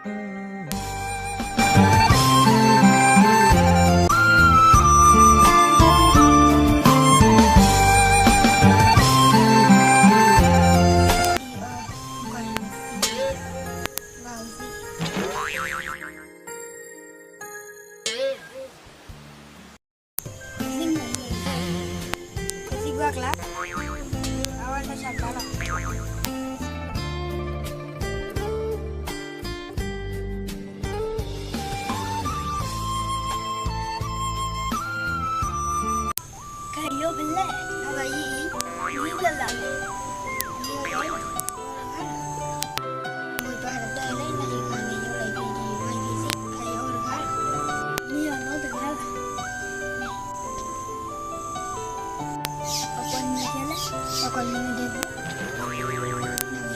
သံကွၢ်ကျါ, အဝဲတၢ်ဆါကျါလီၤ. ကယိဖဲလဲၣ်, အဂၤယံၤအံၤ, ယံၤလၢ်လၢ်လီၤ, ယံၤလၢ်လၢ်လီၤ. မ့ၢ်ပှၤတတဲလၢနဟံၣ်ဂၤန့ၣ် ယိလၢယံၤယံၤ မၤယံၤစ့ၢ် ခါယအိၣ်တဂၤလီၤ. မ့ၢ်အီၤနီတဂၤလီၤ. အကွၢ်နံၤဒဲးလဲၣ်, အကွၢ်နံၤဒဲးဘၣ်, ညါန့ၣ် ယမ့ၢ်လၢနလီၤ. ကဲမ့ၢ်ယိယိကီၢ်န့ၣ် မ့ၢ်, မ့ၢ်,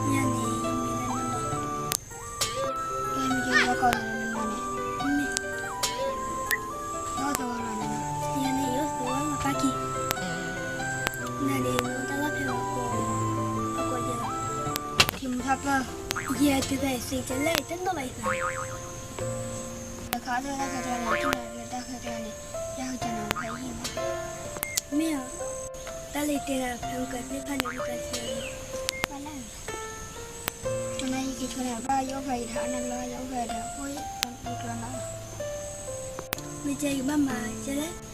ယအိၣ်သဝီလီၤန့ၣ်, ယၤန့ၣ်ယအိၣ်သဝီလီၤပၢ်က့ၤ, နၤန့ၣ် နအိၣ်တၢ်လီၢ်ဖဲအကိး, အကိးယဲလီၤ, ထံမူထီၣ်ပၢၢ်, ယဲတုၤဖဲစ့ၢ်ကလဲၣ် တနီၣ်ဘၣ်အံၤ, တခါလၢတၢ်ခဲကျါန့ၣ် ထံၣ်နၤလၢတၢ်ခဲကျါန့ၣ် ယဟဲကနၤဖဲအံၤဘၣ်, မ့ၢ်အီၤ, တၢ်လၢတဲနၤဖဲပကသ့ၣ်တဖၣ်န့ၣ် ပကသ့ၣ်ညါန့ၣ်, ဘၣ်လၢ မနၤယက့ၤဆိန့ၣ် ဘၣ်ယအိၣ်ဖဲအံၤဒီး အနၢ်လီၤယအိၣ်ဖဲဒီး ဖိယကျီနီၤ, မ့ၢ်ကဲယကဘၣ်မၤကဲလဲၣ်,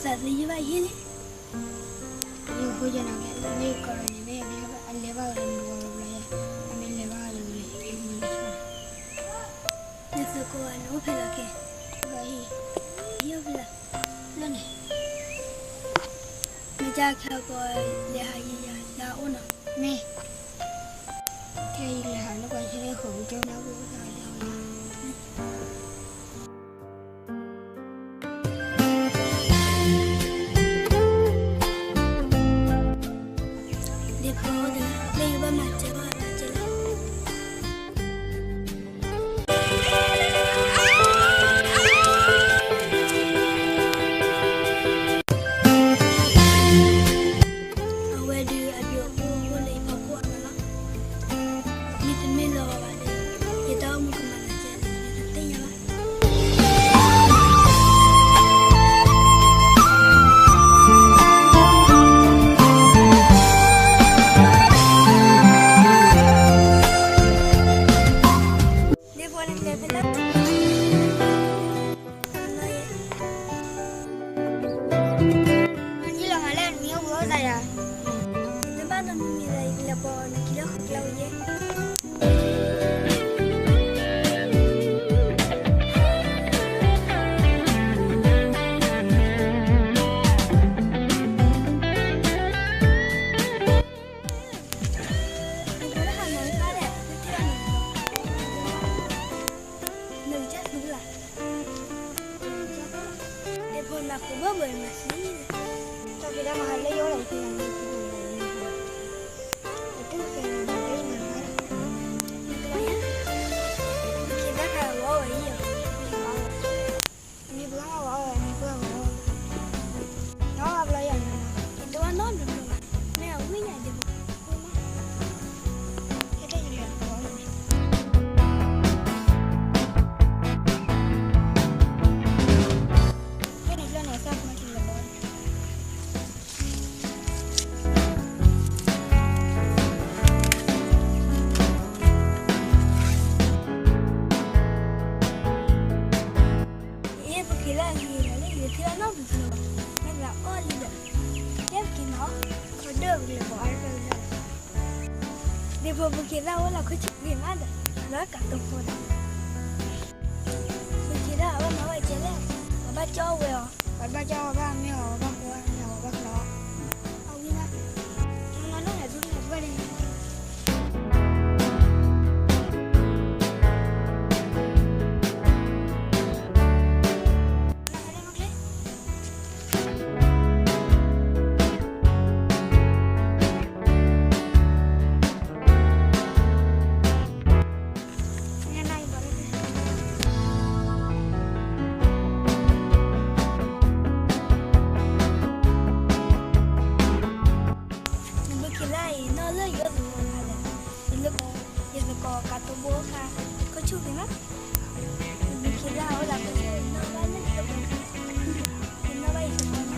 ယသးသယုၢ်ဘၣ်ယဲၢ်လံ, ယဃုယဲၢ်နီၤကဲ မ့ၢ်ကီးလီၤန့ၣ် မ့ၢ်အလဲၤဘၣ်ဝဲလၢနဂီၢ်ဘျီယဲၢ်, အမ့ၢ်လဲၤဘၣ်ဝဲလၢနဂီၢ်လၢယမုၢ်လီၤ, နသုးကိးဂၤန့ၣ်အိၣ်ဖဲလဲၣ်ကဲ, ဖဲအံၤ, ယအိၣ်ဖဲလဲၣ်, လၢန့ၣ် မ့ၢ်ကဲခဲပှၤလဲၤဟးယံၤယၤလၢအအိၣ်နီၤ, မ့ၢ်, ခဲအံၤလဲၤဟးလၢပှၤဆၢလၢဃိာ် ကၠိနၢ်ပူၤအိၣ်သးလၢအဝဲ, ဒ်ဖိအိၣ်ဒီး မ့ၢ်ယဘၣ်မၤစၢၤဘၣ်အဘၣ်ကဲလဲၣ်. အဝဲဒုးအဒုးအိၣ်အိၣ်လၢယဖီခိၣ်အါမးလီၤ. မ့တမ့ၢ်လၢအီၤဘၣ်ဒီး ယတၢ်အိၣ်မူကမၤသးဒ်လဲၣ် ယတသ့ၣ်ညါဘၣ်. ဒ်ဖိန့ၣ်လဲၤဖဲလဲၣ်, နလီၤမၤလဲၣ် နမံၤအိၣ်ဘှံးအိၣ်သးယၤ, နတဘၣ်နီတမံၤဒီး ယကလဲၤပိာ်နခံလၢဃုာ်ကျဲဝဲယဲၢ်. ဒ်ဖိမၤခိၣ်ဘၣ်ဘၣ်မၤသံန့ၣ်, တၢ်ဖံးတၢ်မၤဟးလၢယအိၣ်လီၤ ယဖံးမၤန့ၣ်, ယတၢ်ဖံးမၤလၢယမၤဘၣ်, နကဲဘၣ်ဃးဝဲအံၤ, မ့ၢ်ပှၤမၤဝဲအီၤ မ့ၢ်ပှၤဝဲအီၤ, နီၢ်ဘျီယၤန့ၣ်, ယတဝဲနီတဘျီဘၣ်, မ့ၢ်အဝံၣ်ညါဒ်ဖိ, မ့ၢ်, ဟဲက့ၤယလဲၤဘီန့ၣ်, ဟဲန့ၣ်ဘျီန့ၣ် သၣ်ဖိက့ၤလဲၤဘီန့ၣ် ယဲပက့ၤလၢအဂ့ၤဒီးလၢယထံၣ်ဘၣ်နီတဘျီဘၣ်, မ့ၢ်လၢအီၣ်လံဒီး, ယဲပက့ၤမးအီၤ, ခိၣ်ဒၢပကလဲၤဘီအါတဖျၢၣ်လီၤ, ဒ်ဖိပက့ၤသၣ်ဝဲလီၤခိၣ်ဆံးပက့ၤမးဒီး, လၢကးတိာ်ဖိဒီး ပက့ၤဒၣ်အဝဲမၤဝဲကဲလဲၣ်, ပှၤဘၣ်ကၠီဝဲအီၤ, ပှၤဘၣ်ကၠီဝဲဘၣ်မ့ၢ်အီၤ ပှၤဘၣ်ကိးဝဲမ့ၢ်အီၤ ပှၤဘၣ်ကျီ, အဝံၤလီၤ, နနီၢ်နီၢ်န့ၣ် ဒူၣ်န့ၣ် ပှၤန့ၣ် ဆိၣ်ဂ့ၤမး, ယမ့ၢ်ခံလၢအအိၣ်ဒီးခိၣ်ဆိၣ် ယနီၣ်ဘၣ်လၢယသကိး, ယနီၣ်ဘၣ်ယသကိးညါ.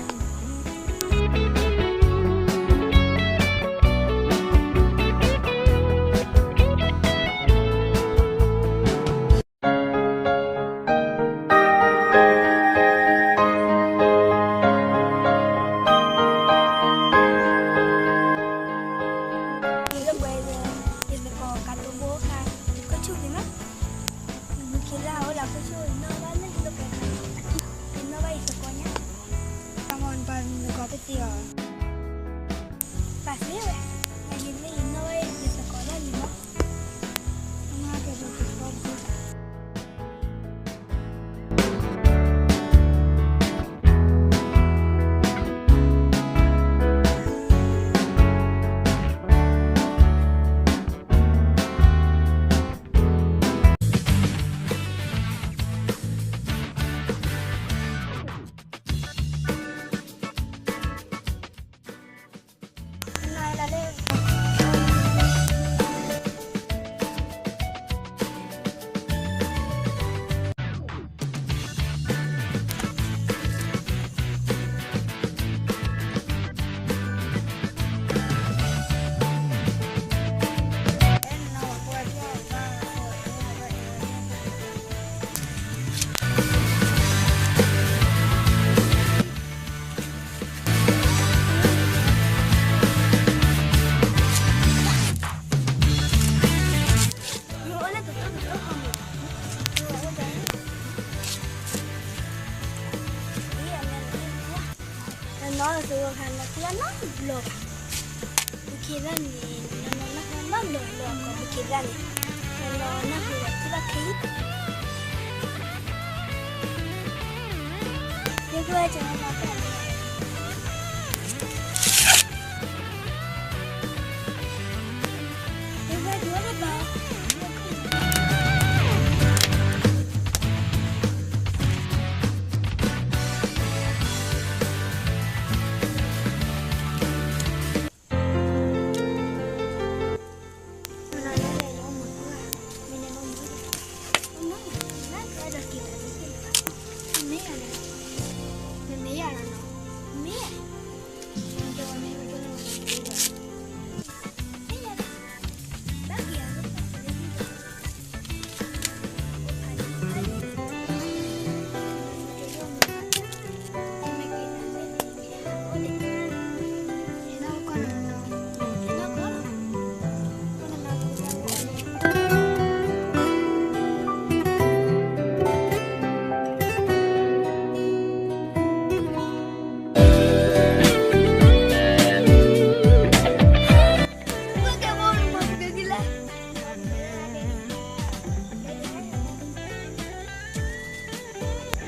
ယသကိးကတိၤဘိခါ, ခိၣ်ဆိၣ်ဂ့ၤမး, ယမ့ၢ်ခံလၢအအိၣ်ဒီးခိၣ်ဆိၣ် ယနီၣ်ဘၣ်လၢယသကိး, ယနီၣ်ဘၣ်ယသကိးညါ. တၢ်မၤနပှၤနသကိးတသ့အီၤ, ပာ်သ့ဝဲ, ယမ့ၢ်ယနီၣ်ဘၣ်ယသကိးလၢလံၤမး, မၤကဲၤဒီးသကိးဘိ. နီၢ်နီၢ်သဝီခါ နီၢ်သံဘၣ်နီတဘျီဘၣ်. ပူၤခ့သၣ်န့ၣ် နီၢ်နီၢ်နၢ်ဟူနီတဘျီဘၣ် ပူၤခ့သၣ်န့ၣ်, နီၢ်နီၢ်နၢ်ဟူဒီးသံဘၣ်ခဲအံ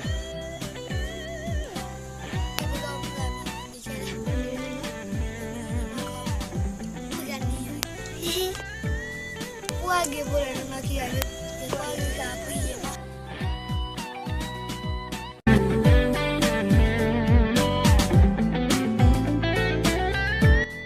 ၤ, ဒ်သ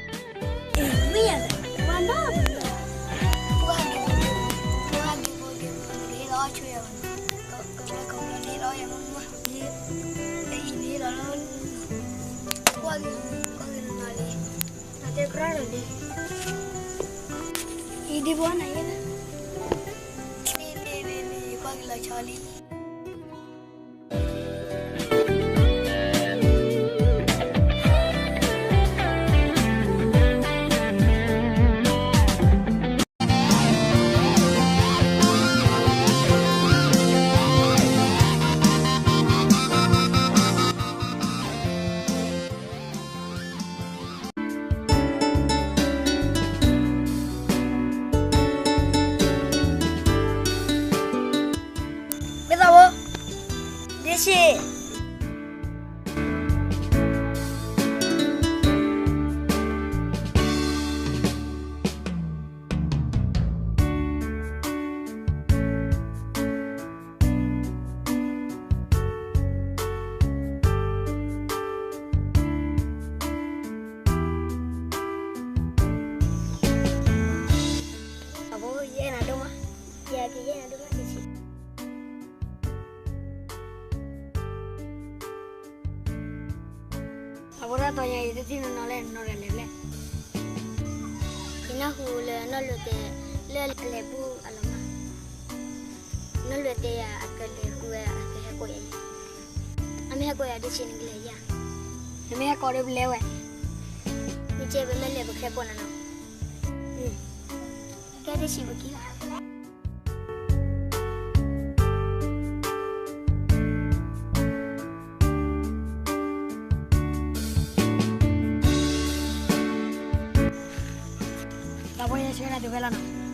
ိးကနီၢ်နီၢ်ဖဲ မ့ၢ်သးဝဲ, ဒ့ဆံး အဘိ ယအဲၣ်နၤဒိၣ်မး, ယကယအဲၣ်နၤဒိၣ်မး တၢ်သီညါအံၤ တထံၣ်နီၢ်နီၢ်လဲၣ် နီၢ်ရၤလဲၤဘျဲၣ်. ယနၢ်ဟူလၢနီၢ်လွဲတဲ လၢအလဲၤဘူၣ်အလီၤမၢ်, နီၢ်လွဲတဲယၤ အကလဲၤဃုဝဲ အကဟဲကိးယၤ, အမ့ၢ်ဟဲကိးယၤဒ်ဆံးနကလဲၤယၤ, နမ့ၢ်ဟဲကိးဒီးပလဲၤဝဲ, မ့ၢ်ကဲပမ့ၢ်လဲၤပခဲပိာ်နၤနီၤ, ကဲဒ်ဆံးပကံလီၤ. ဒီပုၢ်ဝဲၢ် ယဆှၢနၤတုၤဖဲလီၤနီၤ.